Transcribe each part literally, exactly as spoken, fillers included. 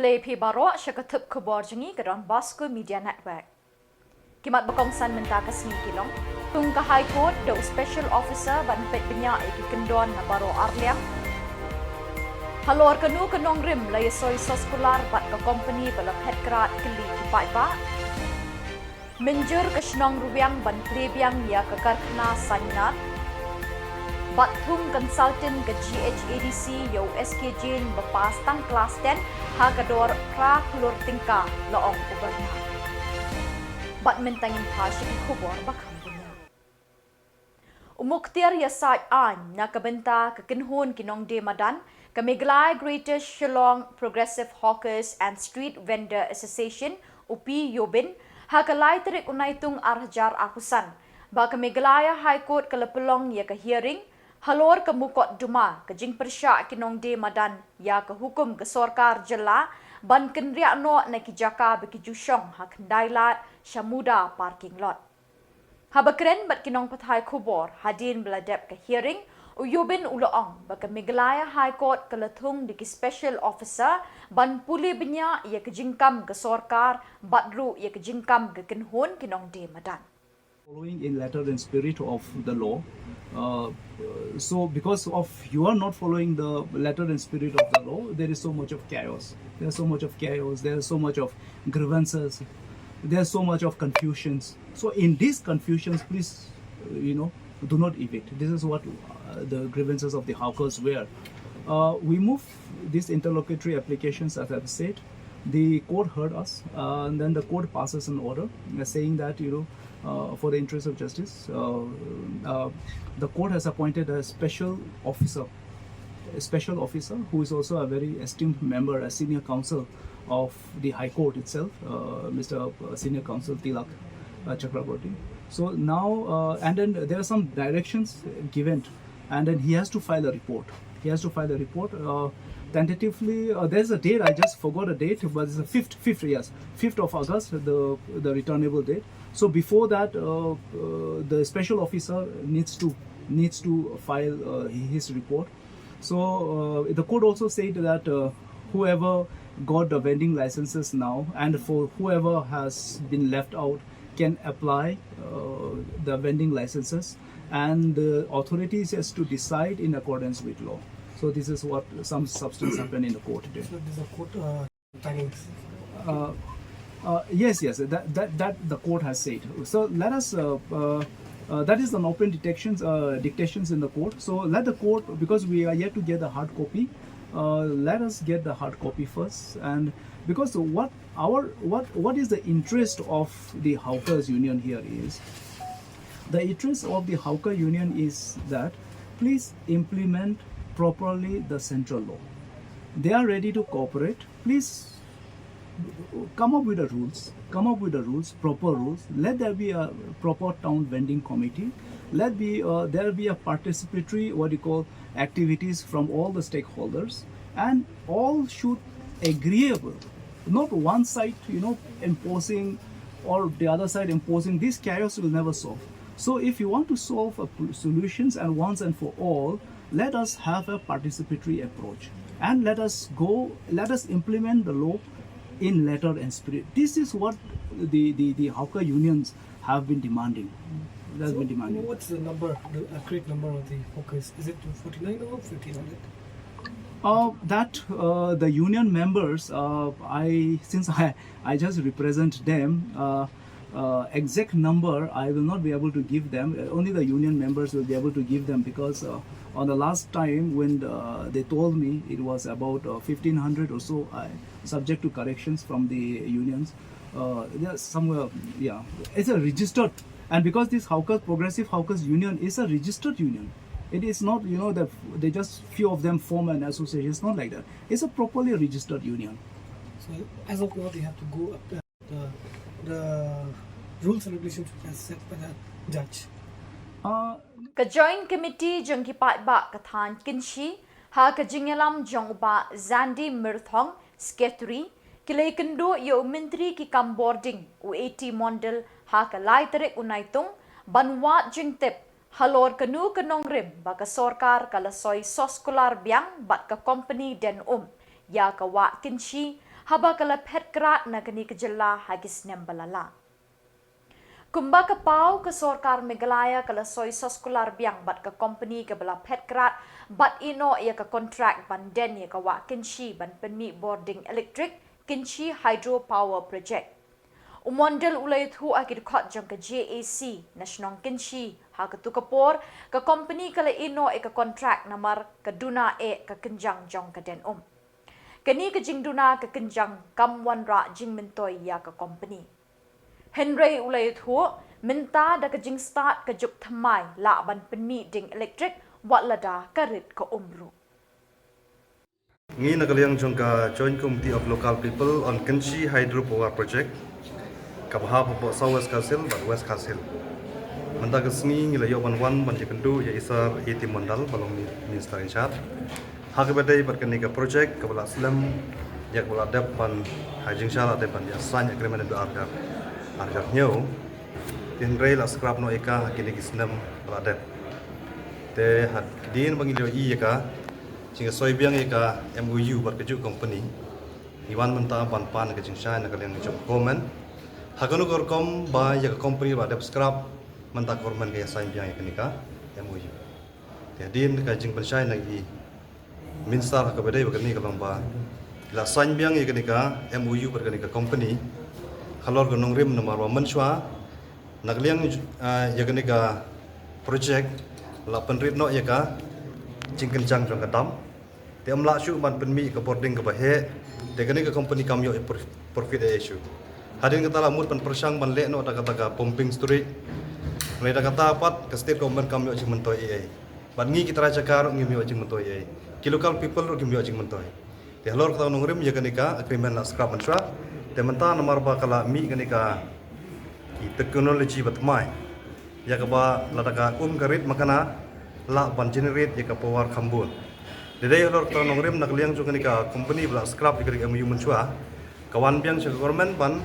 Khublei phi baroh sha ka tip khubor jong ngi ka Don Bosco Media Network. Ki mat ba kongsan mynta ka sngi ki long: Tung ka High Court da u Special Officer ban peit bniah ïa ki kyndon na baroh arliang. Halor kano ka nongrim la ïasoi soskular bad ka kompani ba la phet krad kylli ki paidbah. Mynjur ka shnong Ruwiang ban plie biang ïa ka karkhana Saiñnar. Bad thung consultant ka G H A D C ïa u S K Jain ba pass tang klas ten ha ka dor phra klur tyngka, la ong u Byrnat. Bad mynta ngin phai sha ki khubor ba kham bniah. U Muktiar Yasaid aiñ na ka bynta ka kynhun ki nongdie madan ka Meghalaya Greater Shillong Progressive Hawkers and Street Vendor Association, u P YOBHIN, ha ka lai tarik u Naitung ar hajar arphew san, ba ka Meghalaya High Court ka la pynlong ïa ka hearing halor ka mukotduma ka jingpyrshah ki nongdie madan ïa ka hukum ka sorkar jylla ban kynriah noh na ki jaka ba ki ju shong ha Khyndailad sha Muda parking lot. Haba kren bad ki nongpathai khubor hadien ba la dep ka hearing, u YOBHIN u la ong ba ka Meghalaya High Court ka la thung da ki special officer ban pule bniah ïa ka jingkam ka sorkar bad ruh ïa ka jingkam ka kynhun ki nongdie madan. Following in letter and spirit of the law. Uh, so because of you are not following the letter and spirit of the law, there is so much of chaos. There's so much of chaos. There's so much of grievances. There's so much of confusions. So in these confusions, please, uh, you know, do not evict. This is what uh, the grievances of the hawkers were. Uh, we move these interlocutory applications, as I've said. The court heard us, uh, and then the court passes an order uh, saying that, you know, uh, for the interest of justice, uh, uh, the court has appointed a special officer, a special officer who is also a very esteemed member, a senior counsel of the High Court itself, uh, Mister uh, Senior Counsel Tilak uh, Chakraborty. So now, uh, and then there are some directions given, and then he has to file a report. He has to file a report. Uh, tentatively, uh, there's a date, I just forgot a date, but it's the fifth, fifth, yes, fifth of August, the, the returnable date. So before that, uh, uh, the special officer needs to, needs to file uh, his report. So uh, the court also said that uh, whoever got the vending licenses now and for whoever has been left out can apply uh, the vending licenses, and the authorities has to decide in accordance with law. So this is what some substance happened in the court today. So this is a court uh, timings. Uh, uh, yes, yes, that, that, that the court has said. So let us, uh, uh, uh, that is an open dictations, uh, dictations in the court. So let the court, because we are yet to get the hard copy, uh, let us get the hard copy first. And because what our, what, what is the interest of the hawkers union here is, the interest of the hawker union is that please implement properly the central law. They are ready to cooperate. Please come up with the rules, come up with the rules, proper rules. Let there be a proper town vending committee. Let be uh, there be a participatory, what you call, activities from all the stakeholders, and all should agreeable, not one side, you know, imposing or the other side imposing. This chaos will never solve. So if you want to solve a p- solutions and once and for all, let us have a participatory approach and let us go, let us implement the law in letter and spirit. This is what the, the, the hawker unions have been demanding. That's So been demanding. What's the number, the accurate number of the hawkers? Is it forty-nine or fifteen hundred? Uh, that uh, the union members, uh, I since I, I just represent them, uh, uh, exact number I will not be able to give them. Uh, only the union members will be able to give them because uh, on the last time when uh, they told me it was about uh, fifteen hundred or so, I, subject to corrections from the unions. Uh, yeah, somewhere, yeah. It's a registered, and because this hawkers, Progressive Hawkers Union is a registered union, it is not, you know, that they just few of them form an association. It's not like that. It's a properly registered union. So as of now, they have to go up the, the, the rules and regulations which are set by the judge. Uh, Ka Joint Committee jong ki paidbah ka thaiñ Kynshi, ha ka jingïalam jong u Bah Zandi Myrthong, Secretary, ki la ïakynduh ïa u Myntri ki kam bording, u A T Mondal, ha ka lai tarik u Naitung, ban wad jingtip halor kano ka nongrim ba ka sorkar ka la soi soskular biang bad ka kompani den um ïa ka wah Kynshi haba ka la phet krad na kane ka jylla ha ki snem ba la lah. Kumba ka paw, ka sorkar Meghalaya ka la soi soskular biang bad ka kompani kaba la phet krad bad ïehnoh ïa ka kontrak ban den ïa ka wah Kynshi ban pynmih bording elektrik Kynshi Hydro Power Project. U Mondal u la ïathuh ha ki dkhot jong ka J A C na shnong Kynshi ha katu ka por, ka kompani ka la ïehnoh ïa ka kontrak namar ka duna eh ka kynjang jong ka den um. Kane ka jingduna ka kynjang kam wanrah jingmyntoi ïa ka kompani. Hynrei u la ïathuh, mynta da ka jingstad ka juk thymmai lah ban pynmih ding elektrik wat lada ka rit ka um ruh. Ngi na ka liang jong ka Joint Committee of Local People on Kynshi Hydro Power Project, kaba hap hapoh South West Khasi Hills bad West Khasi Hills. Mynta ka sngi ngi la ïoh ban wan ban ïakynduh ïa i Sir A T Mondal ba long Minister in charge ha kaba ïadei bad kane ka project kaba la slem ïa kaba la dep ban, ha jingshah la dep ban ïa sign agreement naduh ar hajar, ar hajar hynñiew. Hynrei la scrap noh ïa ka ha kine ki snem ba la dep. Te hadien ba ngi la ïohi ïa ka jingïasoi biang ïa ka M O U bad kajuh ka kompani, ngi wan mynta ban pan ka jingshai na ka liang jong ka government ha kano ka rukom ba ïa ka kompani ba la dep scrap, mynta ka government ka ïa sign biang ïa kane ka M O U. Te hadien ka jingpynshai na i Minister ha kaba ïadei bad kane ka long ba la sign biang ïa kane ka M O U bad kane ka kompani halor ka nongrim namar ba mynshuwa na ka liang, ah, ïa kane ka project la pynrit noh ïa ka jingkynjang jong ka dam. Te ym lah shuh ban pynmih ka bording kaba heh. Te kane ka kompani kam ïoh ïa prof-, profit ei ei shuh. Hadien kata la mut ban pyrshang ban leh noh da kata ka pumping storage. Hynrei da kata pat ka state government kam ïoh jingmyntoi ei ei. Bad ngi ki trai jaka ruh ngim ïoh jingmyntoi ei ei. Ki local people ruh kim ïoh jingmyntoi. Te halor kata ka nongrim ïa kane ka agreement la scrap mynshuwa. Te mynta namar ba ka la mih kane ka ki technology ba thymmai ïa kaba lada ka um ka rit makna lah ban generate ïa ka power kham bun. Te dei halor kata ka nongrim na ka liang jong kane ka kompani ba la scrap ïa kane ka M O U mynshuwa, ka wan biang sha ka government ban,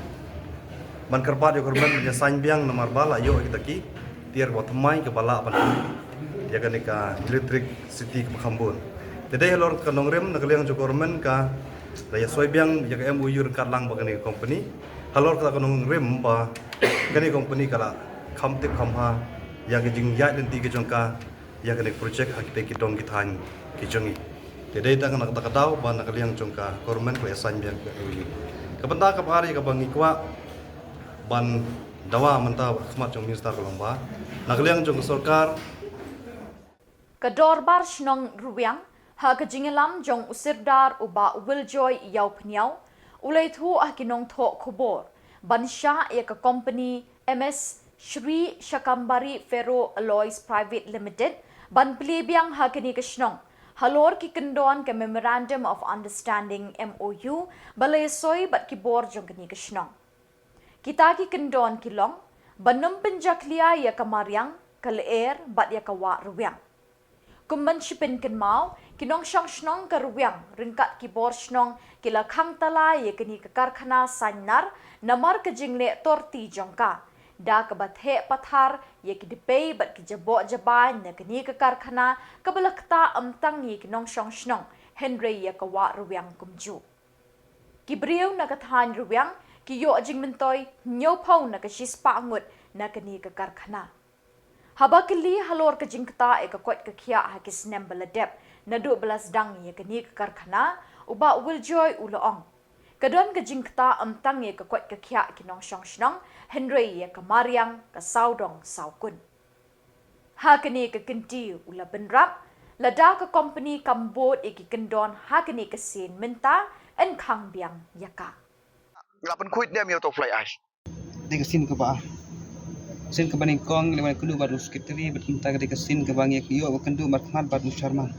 ban kyrpad ïa ka government ban ïa sign biang namar ba la ïoh ïa kita ki tiar kaba thymmai kaba lah ban ïa kane ka electricity kaba kham bun. Te dei halor ka nongrim na ka liang jong ka government ka la ïasoi biang ïa ka M O U ryngkat lang bad kane ka kompani. Halor kata ka nongrim ba kane ka kompani ka la kham tip kham bha ïa ka jingïaid lynti ka jong ka ïa kane ka project ha kita ki dong ki thaiñ ki jong ngi. Te dei tang na kata ka daw ba na ka liang jong ka government ka la ïa sign biang ka M O U. Ka bynta kaba ar ïa kaba ngi kwah ban dawa mynta ha khmat jong u Minister ka long ba na ka liang jong ka sorkar. Ka Dorbar Shnong Rwiang ha ka jingïalam jong u Sirdar u Bah Wiljoy Ïawphniaw u la ïathuh ha ki nongthoh khubor ban shah ïa ka kompani M S Shree Shakambari Ferro Alloys Private Limited ban plie biang ha kane ka shnong halor ki kyndon ka Memorandum of Understanding, M O U, ba la ïasoi bad ki bor jong kane ka shnong. Kita ki kyndon ki long ban ym pynjakhlia ïa ka mariang, ka lyer bad ïa ka wah Rwiang. Kum ban shi pynkynmaw, ki nongshong shnong ka Rwiang ryngkat ki bor shnong ki la khang tala ïa kane ka karkhana Saiñnar namar ka jingleh torti jong ka da kaba theh pathar ïa ki dpei bad ki jaboh jabai na kane ka karkhana kaba la ktah ym tang ïa ki nongshong shnong hynrei ïa ka wah Rwiang kumjuh. Ki briew na ka thaiñ Rwiang ki ïoh jingmyntoi hynñiewphew na ka shispah ngut na kane ka karkhana. Haba kylli halor ka jingktah ïa ka koit ka khiah ha ki snem ba la dep naduh ba la sdang ïa kane ka karkhana, u Bah Wiljoy u la ong, ka don ka jingktah ym tang ïa ka koit ka khiah ki nongshong shnong hynrei ïa ka mariang, ka sawdong sawkun. Ha kane ka kynti u la bynrap lada ka kompani kam bud ïa ki kyndon ha kane ka sien mynta yn khang biang ïa ka. La pynkhuid dem ïa u to fly ash. Dei ka sien kaba, sien kaba nyngkong ngi la wan kynduh bad u secretary bad mynta ka dei ka sien kaba ngi ïoh ba kynduh markhmat bad u chairman.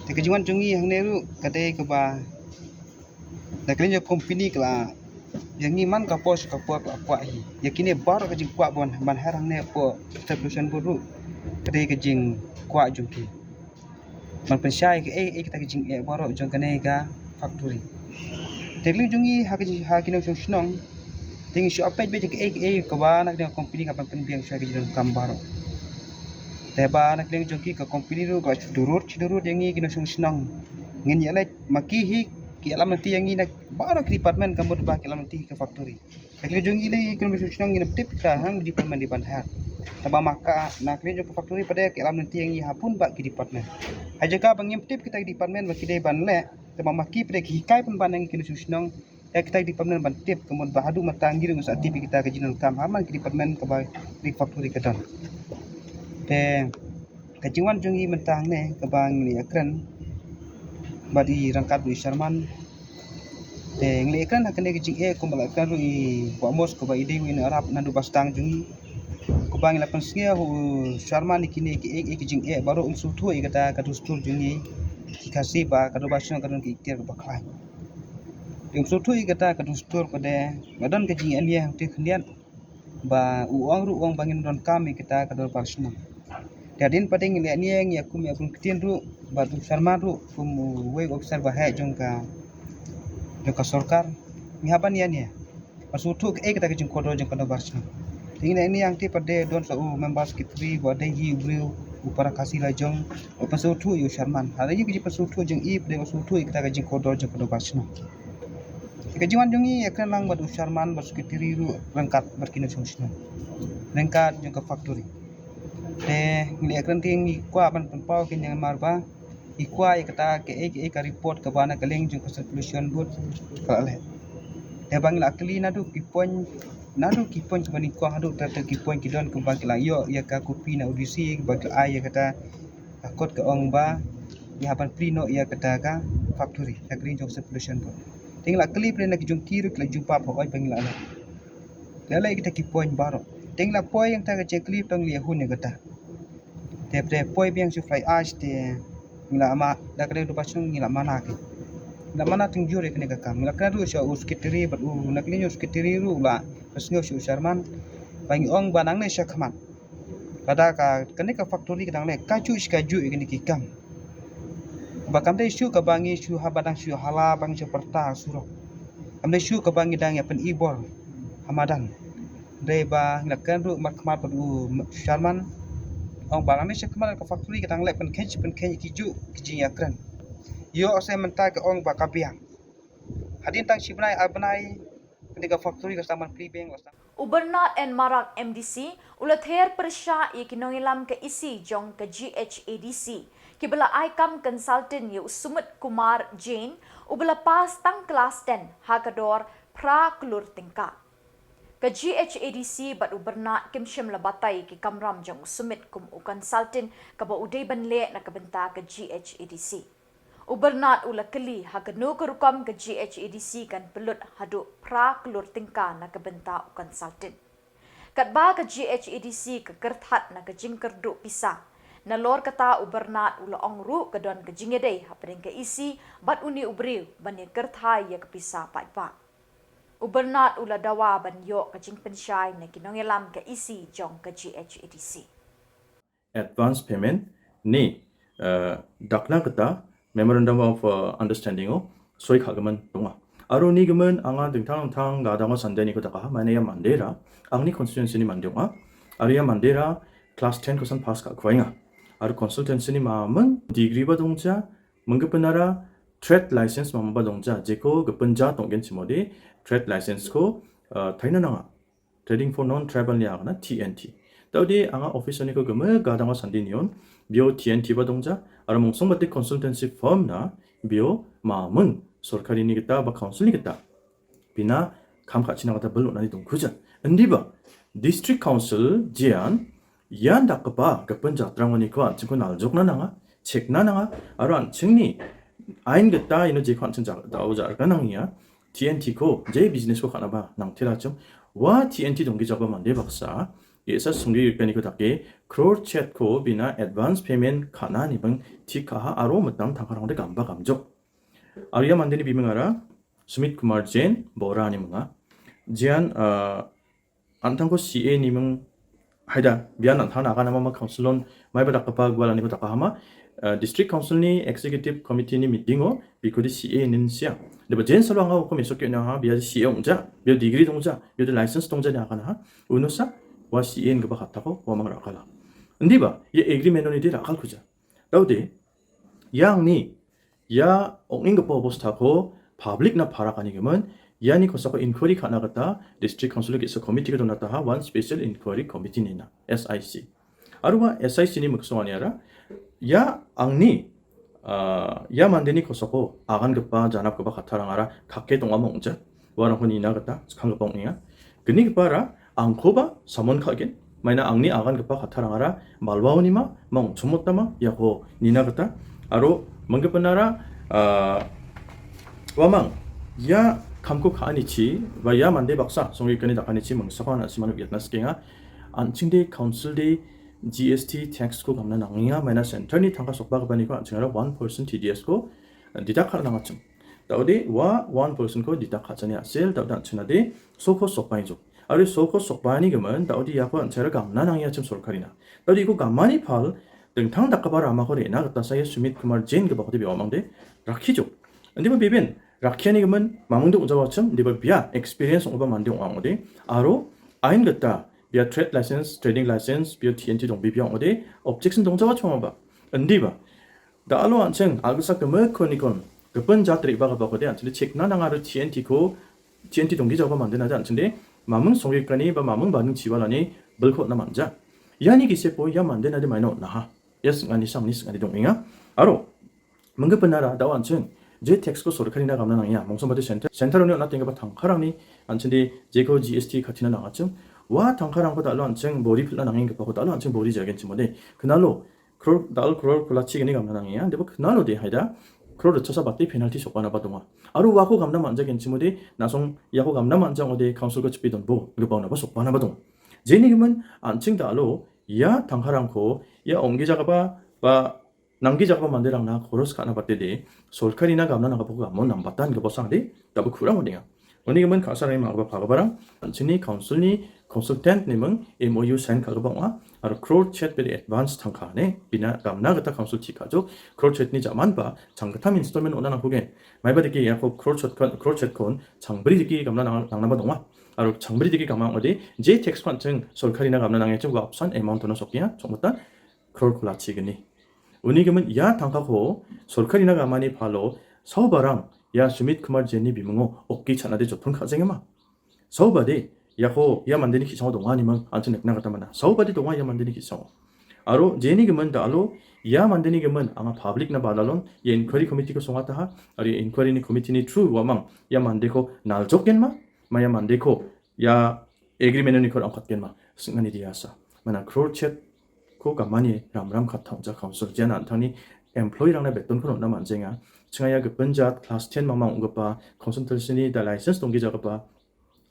Te ka jingwan jong ngi hangne ruh ka dei kaba na ka liang jong ka kompani ka la ïa ngi man ka por sha ka por ka la kwah hi. Ïa kine baroh ka jingkwah ban, ban her hangne hapoh Step Pollution Board ruh ka dei ka jingkwah jong ki. Ban pynshai kaei kaei kita ki jingeh baroh jong kane ka factory. Te ka liang jong ngi ha ka jing, ha ki nongshong shnong, te ngi shu peit beit ïa kaei kaei kaba na ka liang ka kompani ka ban pynbiang shuwa ki jingdonkam baroh. Te ba na ka liang jong ki ka kompani ruh ka la shu durut shu durut ïa ngi ki nongshong shnong. Ngin ïa leit ma ki hi Ki ïalam lynti ïa ngi na baroh ki department, ka mut ba ki ïalam lynti ka factory. Ka jong ngi lei ki nongshong shnong ngin ym tip kita hangno ki department ki ban hiar. Tangba ma ka na ka liang jong ka factory pat de ki ïalam lynti ïa ngi ha bun bah ki department. Ha jaka ba ngim tip kita ki department ba ki dei ban leh, tangba ma ki pat de ki hikai pynban ïa ngi ki nongshong shnong ïa kita ki department ban tip, ka mut ba haduh mynta ngi ruh ngin sa tip ïa kita ki jingdonkam ha man ki department kaba ki factory ka don. Te ka jingwan jong ngi mynta hangne kaba ngi la ïakren bad i ryngkat bad i Sharman. Te ngi la ïakren ha kane ka jingeh kumba la ïakren ruh i Bah Amos kaba i dei uwei na Arab naduh ba sdang jong ngi. Kaba ngi la pynsngew u Sharman ïa kine ki, ki, ki jingeh baroh, um sngewthuh ïa kata ka dustur jong ngi ki Khasi ba ka dorbar shnong ka don ka ikhtiar kaba khlaiñ. Um sngewthuh ïa kata ka dustur, ka dei nga don ka jingeh nia hangtei khyndiat ba u ong ruh u ong ba ngin donkam ïa kata ka dorbar shnong. Te hadien pat de ngi leh nia, ngi ïakum ïa Bun Ktien ruh bad u Sharman ruh kum uwei u officer ba heh jong ka, jong ka sorkar. Ngi hap ban ïa nia ba sngewthuh kaei kata ka jingkordor jong ka dorbar shnong. Te ngi leh nia, hangtei pat de don sa u member secretary ba dei hi u briew u para Khasi la jong, u pynsngewthuh ïa u Sharman. Hynrei ïa ka jingpynsngewthuh jong i pat de u sngewthuh ïa kata ka jingkordor jong ka dorbar shnong. Te ka jingwan jong ngi ïakren lang bad u Sharman bad secretary ruh ryngkat bad ki nongshong shnong ryngkat jong ka factory. Te ngi la ïakren te ngi kwah ban pynpaw ïa ki, namar ba ngi kwah ïa kata kaei kaei ka report kaba na ka liang jong ka Consumer Protection Board ka la leh. Te ba ngi la kylli naduh ki point, naduh ki point kaba nyngkong haduh ter ter ki point ki don kaba ki la ïoh ïa ka copy na u D C kaba ki la ai ïa kata ka kot ka ong ba ngi hap ban plie noh ïa kata ka factory na ka liang jong Consumer Protection Board. Te ngi la kylli pat de na ki jong ki ruh ki la jubab hooid ba ngi la leh. La leh kita ki point baroh. Te ngi la poi ïa kata ka jingkylli, tang la ïa hun ïa kata. Te pat de poi biang sha u Fly Ash te ngi la ma, da ka dei u dorbar shnong ngi la mana ki. Ngi la mana tynjuh ïa kane ka kam. Ngi la kren ruh sha u secretary bad u, na ka liang u secretary ruh u la pynsngew sha u Sharman ba ngi ong ba nangne sha khmat, lada ka, kane ka factory ka dang leh, kajuh shi kajuh ïa kine ki kam. Ba kam dei shuh kaba ngi shu hap ban dang shu hala, ba ngi shu pyrta surok. Kam dei shuh kaba ngi dang ïa pyn-i bor ha madan. Dei ba ngi la kren ruh markhmat bad u Sharman, ong ba nangne sha khmat ka factory ka dang leh pynkheiñ shi pynkheiñ ïa kijuh ki jingïakren. Ïoh se mynta ka ong ba ka biang. Hadien tang shi bnai ar bnai, kane ka factory ka sdang ban plie biang, ka sdang. U Bernard N Marak, M D C, u la ther pyrshah ïa ki nongïalam ka E C jong ka G H A D C, kiba la ai kam consultant ïa u Sumit Kumar Jain, uba la pass tang klas ten, ha ka dor phra klur tyngka. Ka G H A D C bad u Bernard kim shym la batai ïa ki kamram jong u Sumit kum u consultant kaba u dei ban leh na ka bynta ka G H A D C. U Bernard u la kylli ha kano ka rukom ka G H A D C kan pynlut haduh phra klur tyngka na ka bynta u consultant. Katba ka G H A D C ka kyrthat na ka jingkyrduh pisa, nalor kata u Bernard u la ong ruh ka don ka jingïadei hapdeng ka E C bad une u briew ban ïa kyrthai ïa ka pisa paidbah. U Bernard u la dawa ban ïoh ka jingpynshai na ki nongïalam ka E C jong ka G H A D C. Advance payment ne, eh, dak na kata Memorandum of, eh, Understanding o soi kha ka man tong nga. Aro ni ka man anga dingtang dingtang ka dang o sandei ni ko taka ha, mane ïa Mandera, angni constituency ni Mandera, aro ïa Mandera class ten ko san pass ka khwai nga. Aro consultancy ni ma mang degree ba dong ja, mang ka pynara trade license ma ba dong ja, jeko ka pynja tong gen chimode trade license ko, eh, thaina nanga. Trading for Non-Tribal nia kana T N T. Tau di anga office ni ko geme gadang wa sandi nion, bio T N T ba dongja, ara mungsong batik consultancy firm na, bio ma mung sorkari ni kita ba council ni kita. Bina kam ka china kata belu nani tong kuja. Endi ba, District Council jian, yan dak kepa, kepen jatrang wani ko, chingko naljok na nanga, check na nanga, aran chingni, ain kita ino jekon ching jak, tau jak kanang ya, T N T ko, jai business ko khana ba, nang tira chung, wa T N T dong ki jaba mande baksa, esa sunggi kani ko take, crore chet ko bina advance payment khana ni bang, ti kaha aro matang thangkarang de gamba gamjok. Aria mande ni bimengara, Sumit Kumar Jain, Bora ni menga. Jian, uh, Antang ko C A ni meng haida, bian antang na kana mama council on, mai badak kapa gwala ni ko taka hama, eh, district council ni executive committee ni meeting o, biko di C A nin sia. Deba jen salo anga ko mesok na ha, bia di C A ongja, bia degree tongja, bia di license tongja ni akana ha, uno sa, wa C A ni kapa kata ko, wa mang rakala. Ndi ba, ye agreement ni di rakal kuja. Tau de, yang ni, ya ong ing kapa bos tako, Public na para kani ka mon, ïa ni khosa ko inquiry khatna kata, District Council ki sa committee ka dona taha, wan special inquiry committee ni na, S I C. Arwa S I C ni maksong ani ara, ïa angni, ah, ïa mande ni khosa ko, agan kapa janap kapa khatar angara, khake tong among ja, warang ko ni na kata, sekhang kapa ngi ya. Kini kapa ra, angko ba, samon khakin, maina angni agan kapa khatar angara, balwa ni ma, mong chumot ma, ïa ko, ni na kata, aro, mangga penara, ah, wamang, ïa, khamko kha ani chi, ba ïa mande baksa, songi kani dak ani chi, mangsa ko ana si manu biatna skenga, an ching de, council de, G S T tax ko gamna nangi nga, maina center ni thangka sokba kapa ni ko, an ching ara one percent T D S ko, deduct kha nang achim. Tau de, wa one percent ko deduct kha chani asil, tau dan china de, so ko sokba injo. Ari so ko sokba ni gaman, tau de ya ko an chara gamna nangi achim sorkari na. Tau de ko gamani phal, dengthang dak kaba rama ko re na, kata saya Sumit Kumar Jain kaba ko de biwa mang de, rakhi jo. Andi ba bibin, rakhi ni gaman, mamung de unjawa achim, de ba bia, experience ong ba mande ong ang de, aro, ain kata, bia trade license, trading license, bia T N T dong bibia ong de, objection dong jawa chong ba. Andi ba. Da alo an cheng, agsa keme ko ni kon, kepen jatri ba kaba ko de, an cheng de check na nang aro T N T ko, T N T dong gi jawa mande na de, an cheng de, mamung songi kani ba mamung ba ning chiwa lani, belkot na manja. Ya ni ki sepo, ya mande na de maino na ha. Yes, ngani sang ni, ngani dong inga. Aro, mangga penara, da wan cheng, je tax ko sorkari na gamna nang ya, mong somba de center, center ni na tingga ba thangkarang ni, an cheng de, je ko G S T khatina nang acheng, wa thangkarang ko da lo an cheng, bori philna nang ing kapa ko da lo an cheng, bori jagen chimo de, kenalo, crore, dal crore kula chi gani gamna nang ya, de ba kenalo de haida, crore chasa bati penalty sokpa na ba donga. Aro wa ko gamna manja gen chimo de, na song, ya ko gamna manja ngo de, council ko chipi don bo, ngepa na ba sokpa na ba dong. Je ni gaman, an cheng da lo, ya thangkarang ko, ya ong gi jaga ba, ba, nang gi jaga ba mande rang na, khoros kha na ba te de, sorkari na gamna nang ba ko gamon nang batan kaba sang de, da ba khurang ngo de nga. Oni gaman khasa rai ma kaba pha kaba rang, an chini council ni, consultant ni mang, M O U sign kha kaba nga, ar crore chet pe de advance thangka ne, bina gamna kata council chi kha jo, crore chet ni jaman ba, chang kata installment ona nang ko gen. Mai ba de ki ya ko crore chet kon, crore chet kon, chang bri de ki gamna nang, nang na ba donga. Ar chang bri de ki gamna ngo de, je tax kon cheng, sorkari na gamna nang ya cheng, wa opsan amount ona sok ya, chong mata, crore kula chi gani. Uni gaman ya thangka ko, sorkari na gamani phalo, sau barang, ya Sumit Kumar Jain ni bimungo, okki chana de jopun kha jeng ma. Sau ba de, ya ko, ya mande ni ki sang donga ni mang, an cheng na kata mana. Sau ba de donga ya mande ni ki sang. Aro, je ni gaman da alo, ya mande ni gaman, anga public na ba lalon, ya inquiry committee ko songa taha, ari inquiry ni committee ni through wa mang, ya mande ko nal jok gen ma, ma ya mande ko, ya agreement ni ko angkat gen ma, singani dia sa. Mana crore chet, ko gamani ram ram khat thang ja council, jan an thang ni employee rang na beton ko na man jenga, chinga ya gapan jat class ten mamang gapa, concentration ni da license tong gi ja gapa,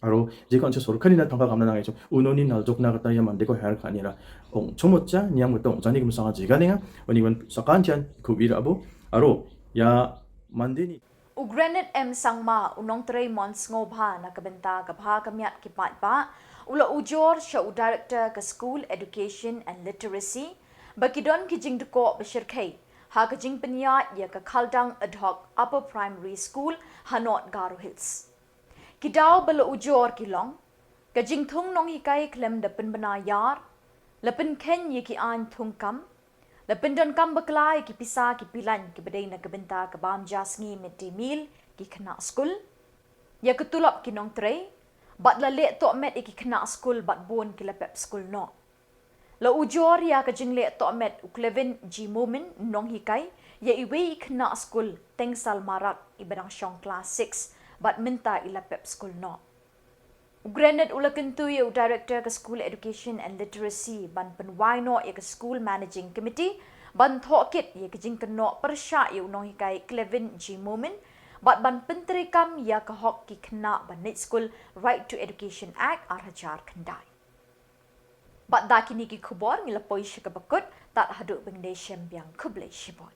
aro, je kon che sorkari na thangka gamna nang echo, uno ni nal jok na kata ya mande ko her kha ni ra, ong chomot cha, niam kata ong chani kum sanga jiga ninga, oni wan sakan chan, kubir abo, aro, ya mande ni. U Granite M Sangma, u nongtrei mon sngewbha na ka bynta ka bha ka miat ki paidbah, u la ujor sha u Director ka School Education and Literacy, ba ki don ki jingdkoh ba shyrkhei, ha ka jingpynïaid ïa ka Khaldang Ad Hoc Upper Primary School, ha North Garo Hills. Ki daw ba la ujor ki long, ka jingthung nonghikai khlem da pynbna ïar, la pynkheiñ ïa ki aiñ thung kam, la pyndonkam bakla ïa ki pisa ki pilain kiba dei na ka bynta ka bam ja sngi mid day meal ki khynnah skul, ïa ka tulop ki nongtrei, bad la leh tohmet ïa ki khynnah skul bad bun ki la pep skul noh. La ujor ïa ka jingleh tohmet u Clevin G Momin nonghikai, ïa iwei i khynnah skul Tengsal Marak iba dang shong class six, bad mynta i la pep skul noh. U Granite u la kyntu ïa u Director ka School Education and Literacy ban pynwai noh ïa ka School Managing Committee ban thoh kit ïa ka jingkynnoh pyrshah ïa u nonghikai Clevin G Momin bad ban pyntreikam ïa ka hok ki khynnah ban leit skul, Right to Education Act ar hajar khyndai. Bad da kine ki khubor ngi la poi sha kaba kut, tad haduh ban ïashem biang, khublei shibun.